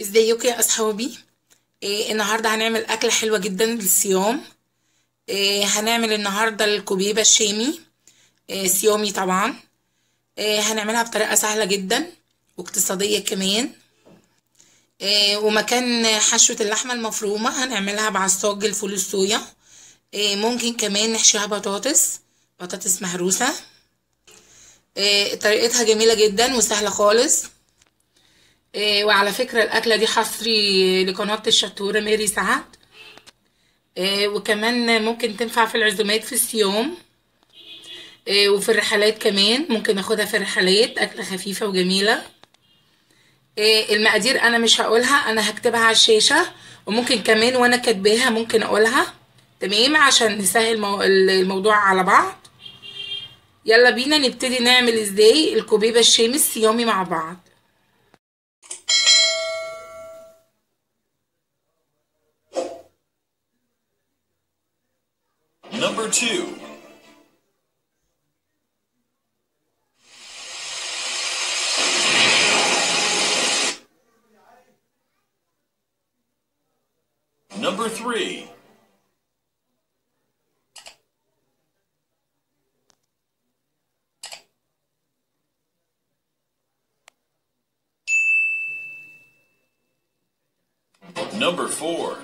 ازيكم يا اصحابي؟ النهارده هنعمل اكله حلوة جدا للصيام. هنعمل النهارده الكبيبه الشامي، صيامي طبعا. هنعملها بطريقة سهلة جدا واقتصادية كمان. ومكان حشوه اللحمة المفرومه هنعملها بعصاج الفول الصويا. ممكن كمان نحشيها بطاطس مهروسه. طريقتها جميلة جدا وسهلة خالص. وعلى فكرة الأكلة دي حصري لقناة الشطورة ميري سعد. وكمان ممكن تنفع في العزومات في الصيام، وفي الرحلات كمان ممكن ناخدها في الرحلات، أكلة خفيفة وجميلة. المقادير أنا مش هقولها، أنا هكتبها على الشاشة، وممكن كمان وأنا كاتباها ممكن أقولها، تمام، عشان نسهل الموضوع على بعض. يلا بينا نبتدي نعمل ازاي الكبيبة الشامي الصيامي مع بعض. Number 2. Number 3. Number 4.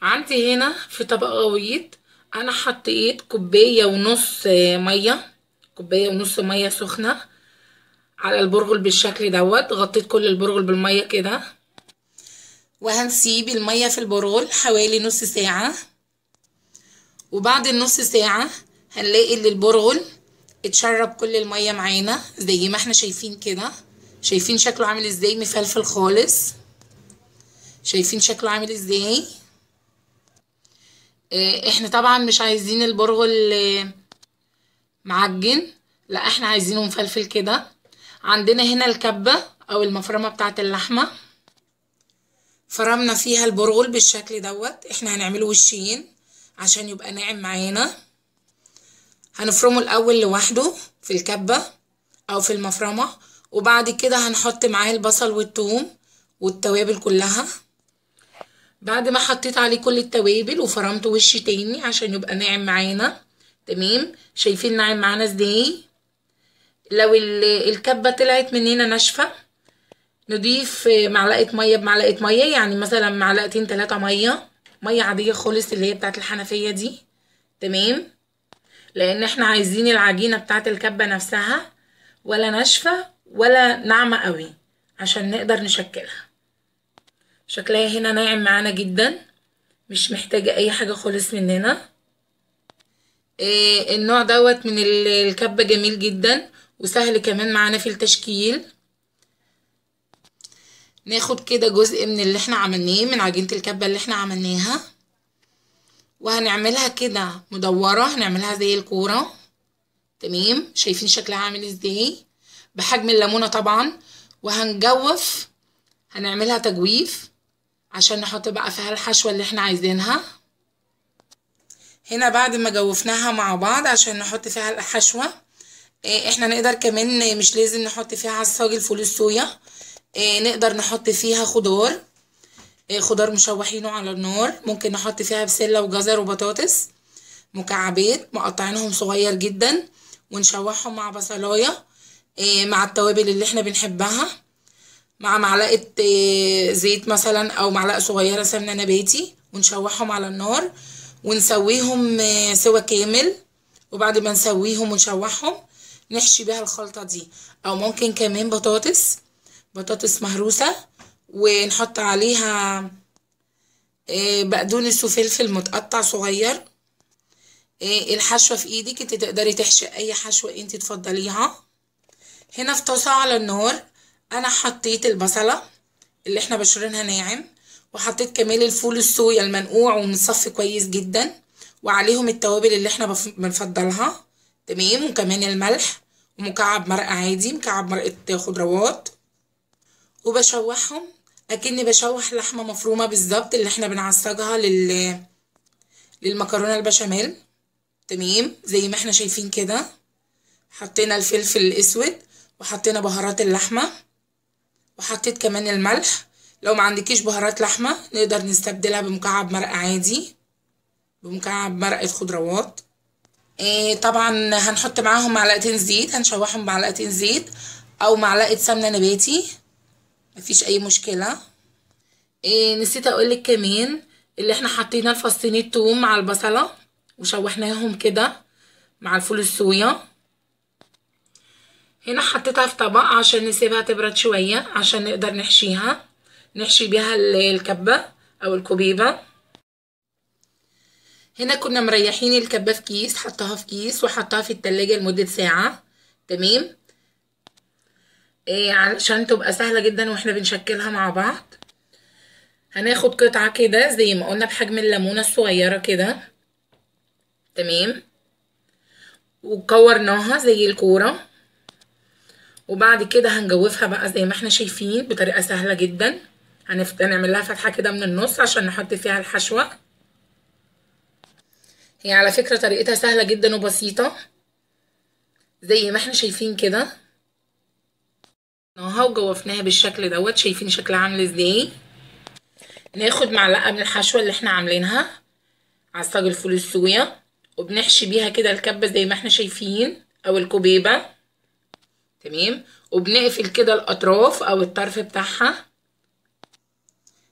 عندي هنا في طبق غويط انا حطيت 1.5 كوباية مية، 1.5 كوباية مية سخنة على البرغل بالشكل دوت. غطيت كل البرغل بالمية كده، وهنسيب المية في البرغل حوالي نص ساعة. وبعد النص ساعة هنلاقي ان البرغل اتشرب كل المية معانا زي ما احنا شايفين كده. شايفين شكله عامل ازاي؟ مفلفل خالص. شايفين شكله عامل ازاي؟ احنا طبعا مش عايزين البرغل معجن، لا احنا عايزينه مفلفل كده. عندنا هنا الكبة او المفرمة بتاعت اللحمة، فرمنا فيها البرغل بالشكل دوت. احنا هنعمله وشين عشان يبقى ناعم معانا. هنفرمه الاول لوحده في الكبة او في المفرمة، وبعد كده هنحط معاه البصل والثوم والتوابل كلها. بعد ما حطيت عليه كل التوابل وفرمت وش تاني عشان يبقى ناعم معانا، تمام. شايفين ناعم معانا ازاي؟ لو الكبة طلعت مننا ناشفة نضيف معلقة مية بمعلقة مية، يعني مثلا 2-3 معلقة مية، مية عادية خالص اللي هي بتاعت الحنفية دي، تمام. لان احنا عايزين العجينة بتاعت الكبة نفسها ولا ناشفة ولا ناعمة قوي عشان نقدر نشكلها. شكلها هنا ناعم معانا جدا، مش محتاجة اي حاجة خالص مننا. النوع دوت من الكبة جميل جدا وسهل كمان معانا في التشكيل. ناخد كده جزء من اللي احنا عملناه من عجينة الكبة اللي احنا عملناها، وهنعملها كده مدورة، هنعملها زي الكورة. تمام، شايفين شكلها عامل ازاي؟ بحجم الليمونة طبعا. وهنجوف، هنعملها تجويف عشان نحط بقى فيها الحشوة اللي احنا عايزينها. هنا بعد ما جوفناها مع بعض عشان نحط فيها الحشوة، احنا نقدر كمان مش لازم نحط فيها عصاج الفول الصويا، نقدر نحط فيها خضار، خضار مشوحينه على النار. ممكن نحط فيها بسلة وجزر وبطاطس مكعبات مقطعينهم صغير جدا، ونشوحهم مع بصلاية مع التوابل اللي احنا بنحبها، مع معلقة زيت مثلا او معلقة صغيرة سمنة نباتي، ونشوحهم على النار ونسويهم سوا كامل. وبعد ما نسويهم ونشوحهم نحشي بيها الخلطة دي. او ممكن كمان بطاطس مهروسة ونحط عليها بقدونس وفلفل متقطع صغير. الحشوة في ايدك، انت تقدري تحشي اي حشوة انت تفضليها. هنا في طاسة على النار انا حطيت البصلة اللي احنا بشرينها ناعم، وحطيت كمان الفول الصويا المنقوع ومصفي كويس جدا، وعليهم التوابل اللي احنا بنفضلها. تمام، وكمان الملح ومكعب مرقة عادي، مكعب مرقة خضروات. وبشوحهم اكني بشوح لحمة مفرومة بالظبط اللي احنا بنعصجها للمكرونة البشاميل. تمام، زي ما احنا شايفين كده حطينا الفلفل الاسود وحطينا بهارات اللحمة وحطيت كمان الملح. لو ما عندكيش بهارات لحمة نقدر نستبدلها بمكعب مرقة عادي، بمكعب مرقة خضروات. طبعا هنحط معاهم معلقتين زيت، هنشوحهم معلقتين زيت او معلقة سمنة نباتي، مفيش اي مشكلة. نسيت اقولك كمان اللي احنا حطينا الفصين التوم مع البصلة وشوحناهم كده مع الفول الصويا. هنا حطيتها في طبق عشان نسيبها تبرد شوية عشان نقدر نحشيها، نحشي بيها الكبة او الكوبيبة. هنا كنا مريحين الكبة في كيس، حطها في كيس وحطها في التلاجة لمدة ساعة. تمام، علشان تبقى سهلة جدا واحنا بنشكلها مع بعض. هناخد قطعة كده زي ما قلنا بحجم الليمونة الصغيرة كده. تمام، وكورناها زي الكورة، وبعد كده هنجوفها بقى زي ما احنا شايفين بطريقة سهلة جدا. هنعمل لها فتحة كده من النص عشان نحط فيها الحشوة. هي على فكرة طريقتها سهلة جدا وبسيطة زي ما احنا شايفين كده. وجوفناها بالشكل دوت، شايفين شكلها عامل ازاي. ناخد معلقة من الحشوة اللي احنا عاملينها عصاج الفول الصويا، وبنحشي بيها كده الكبة زي ما احنا شايفين او الكوبيبة. تمام، وبنقفل كده الاطراف او الطرف بتاعها.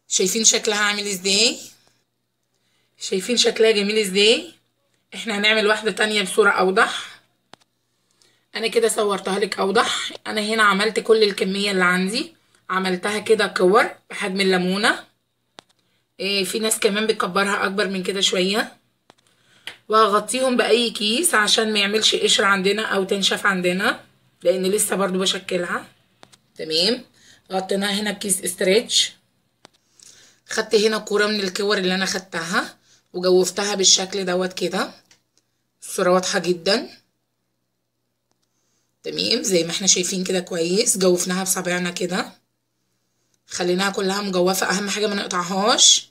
شايفين شكلها عامل ازاي؟ شايفين شكلها جميل ازاي؟ احنا هنعمل واحدة تانية بصورة اوضح. انا كده صورتها لك اوضح. انا هنا عملت كل الكمية اللي عندي، عملتها كده كور بحجم الليمونة. في ناس كمان بتكبرها اكبر من كده شوية. وهغطيهم باي كيس عشان ما يعملش قشر عندنا او تنشف عندنا، لان لسه برضو بشكلها. تمام، غطيناها هنا بكيس stretch. خدت هنا كورة من الكور اللي انا خدتها وجوفتها بالشكل دوت كده، الصورة واضحة جدا. تمام، زي ما احنا شايفين كده كويس. جوفناها بصابعنا كده، خليناها كلها مجوفة، اهم حاجة ما نقطعهاش.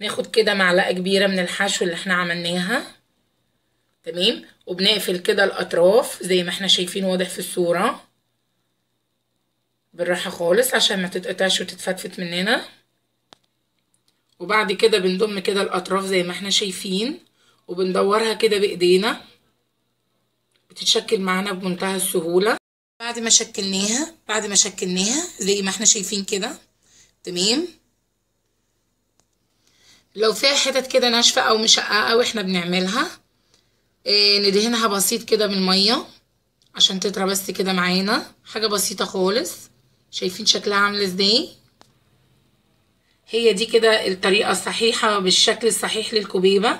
ناخد كده معلقة كبيرة من الحشو اللي احنا عملناها. تمام، وبنقفل كده الاطراف زي ما احنا شايفين واضح في الصورة، بالراحة خالص عشان ما تتقطعش وتتفتفت مننا. وبعد كده بنضم كده الاطراف زي ما احنا شايفين، وبندورها كده بايدينا، بتتشكل معانا بمنتهى السهولة. بعد ما شكلناها زي ما احنا شايفين كده. تمام، لو فيها حتت كده ناشفة او مشققة واحنا بنعملها، ندهنها بسيط كده بالمية عشان تطرى بس كده معانا، حاجة بسيطة خالص. شايفين شكلها عامل ازاي؟ هي دي كده الطريقة الصحيحة بالشكل الصحيح للكوبيبة.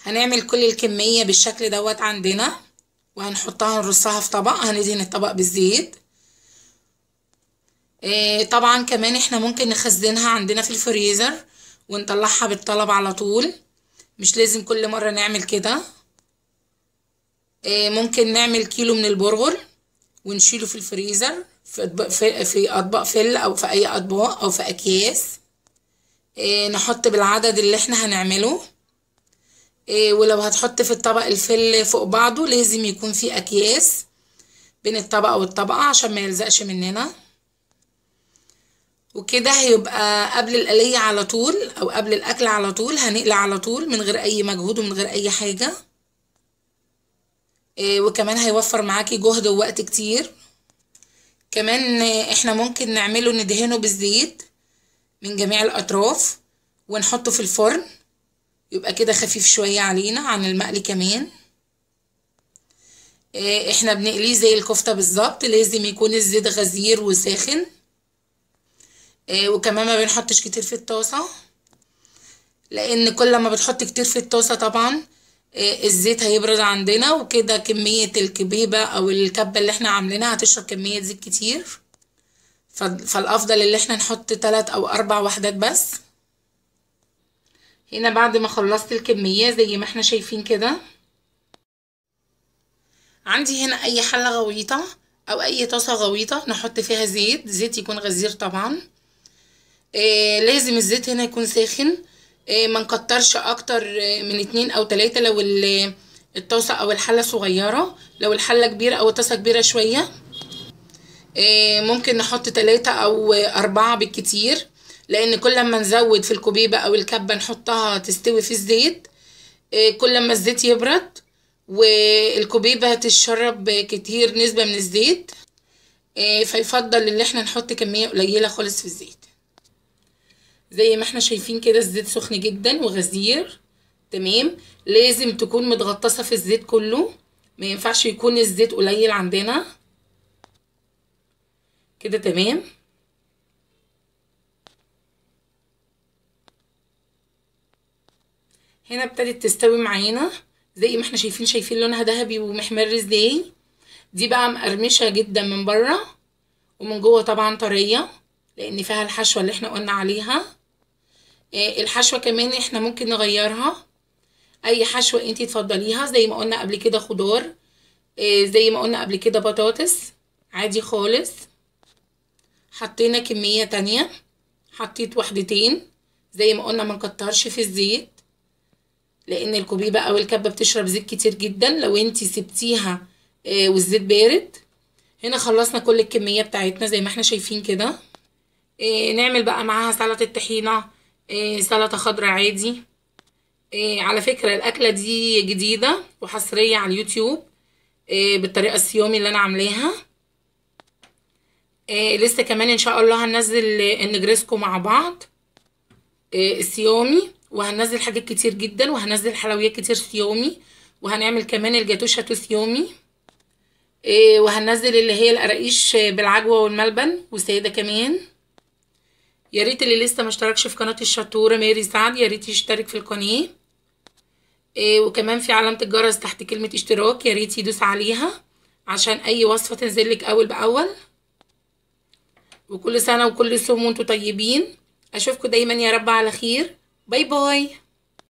هنعمل كل الكمية بالشكل دوت عندنا، وهنحطها نرصها في طبق. هندهن الطبق بالزيت. طبعا كمان احنا ممكن نخزنها عندنا في الفريزر ونطلعها بالطلب على طول، مش لازم كل مرة نعمل كده. ممكن نعمل كيلو من البرغل ونشيله في الفريزر في اطباق فل او في اي اطباق او في اكياس. نحط بالعدد اللي احنا هنعمله. ولو هتحط في الطبق الفل فوق بعضه لازم يكون في اكياس بين الطبقة والطبقة عشان ما يلزقش مننا. وكده هيبقى قبل القلية على طول او قبل الاكل على طول، هنقلي على طول من غير اي مجهود ومن غير اي حاجة. وكمان هيوفر معاكي جهد ووقت كتير. كمان احنا ممكن نعمله ندهنه بالزيت من جميع الاطراف ونحطه في الفرن، يبقى كده خفيف شوية علينا عن المقلي. كمان احنا بنقليه زي الكفتة بالظبط، لازم يكون الزيت غزير وساخن. وكمان ما بنحطش كتير في الطاسة، لان كل ما بتحط كتير في الطاسة طبعا الزيت هيبرد عندنا، وكده كمية الكبيبة او الكبة اللي احنا عاملينها هتشرب كمية زيت كتير. فالافضل اللي احنا نحط 3 او 4 وحدات بس. هنا بعد ما خلصت الكمية زي ما احنا شايفين كده، عندي هنا اي حلة غويطة او اي طاسة غويطة نحط فيها زيت، زيت يكون غزير طبعا. لازم الزيت هنا يكون ساخن، ما نكترش اكتر من 2 او 3 لو الطاسة او الحلة صغيرة. لو الحلة كبيرة او الطاسة كبيرة شوية ممكن نحط 3 او 4 بالكتير، لان كل ما نزود في الكوبيبة او الكبة نحطها تستوي في الزيت كل ما الزيت يبرد والكوبيبة تتشرب كتير نسبة من الزيت. فيفضل ان احنا نحط كمية قليلة خالص في الزيت. زي ما احنا شايفين كده الزيت سخن جدا وغزير، تمام. لازم تكون متغطسة في الزيت كله، ما ينفعش يكون الزيت قليل عندنا كده، تمام. هنا ابتدت تستوي معانا زي ما احنا شايفين، شايفين لونها ذهبي ومحمر ازاي. دي بقى مقرمشة جدا من بره ومن جوه طبعا طرية، لان فيها الحشوة اللي احنا قلنا عليها. الحشوة كمان احنا ممكن نغيرها، اي حشوة انتي تفضليها، زي ما قلنا قبل كده خضار، زي ما قلنا قبل كده بطاطس، عادي خالص. حطينا كمية تانية، حطيت وحدتين زي ما قلنا ما نكترش في الزيت، لان الكوبيبة او الكبة بتشرب زيت كتير جدا لو انتي سبتيها والزيت بارد. هنا خلصنا كل الكمية بتاعتنا زي ما احنا شايفين كده. نعمل بقى معاها سلطة طحينة، سلطة خضراء عادي. على فكرة الأكلة دي جديدة وحصرية على اليوتيوب، بالطريقة الصيامي اللي أنا عاملاها. لسه كمان إن شاء الله هننزل النجرسكو مع بعض الصيامي، وهننزل حاجات كتير جدا، وهننزل حلويات كتير صيامي، وهنعمل كمان الجاتو شاتو صيامي، وهننزل اللي هي القراقيش بالعجوة والملبن وسادة كمان. يا ريت اللي لسه ما اشتركش في قناة الشطورة ماري سعد يا ريت يشترك في القناة، وكمان في علامة الجرس تحت كلمة اشتراك يا ريت يدوس عليها عشان اي وصفة تنزلك اول باول. وكل سنة وكل صوم وانتوا طيبين، اشوفكم دايما يا رب على خير. bye bye.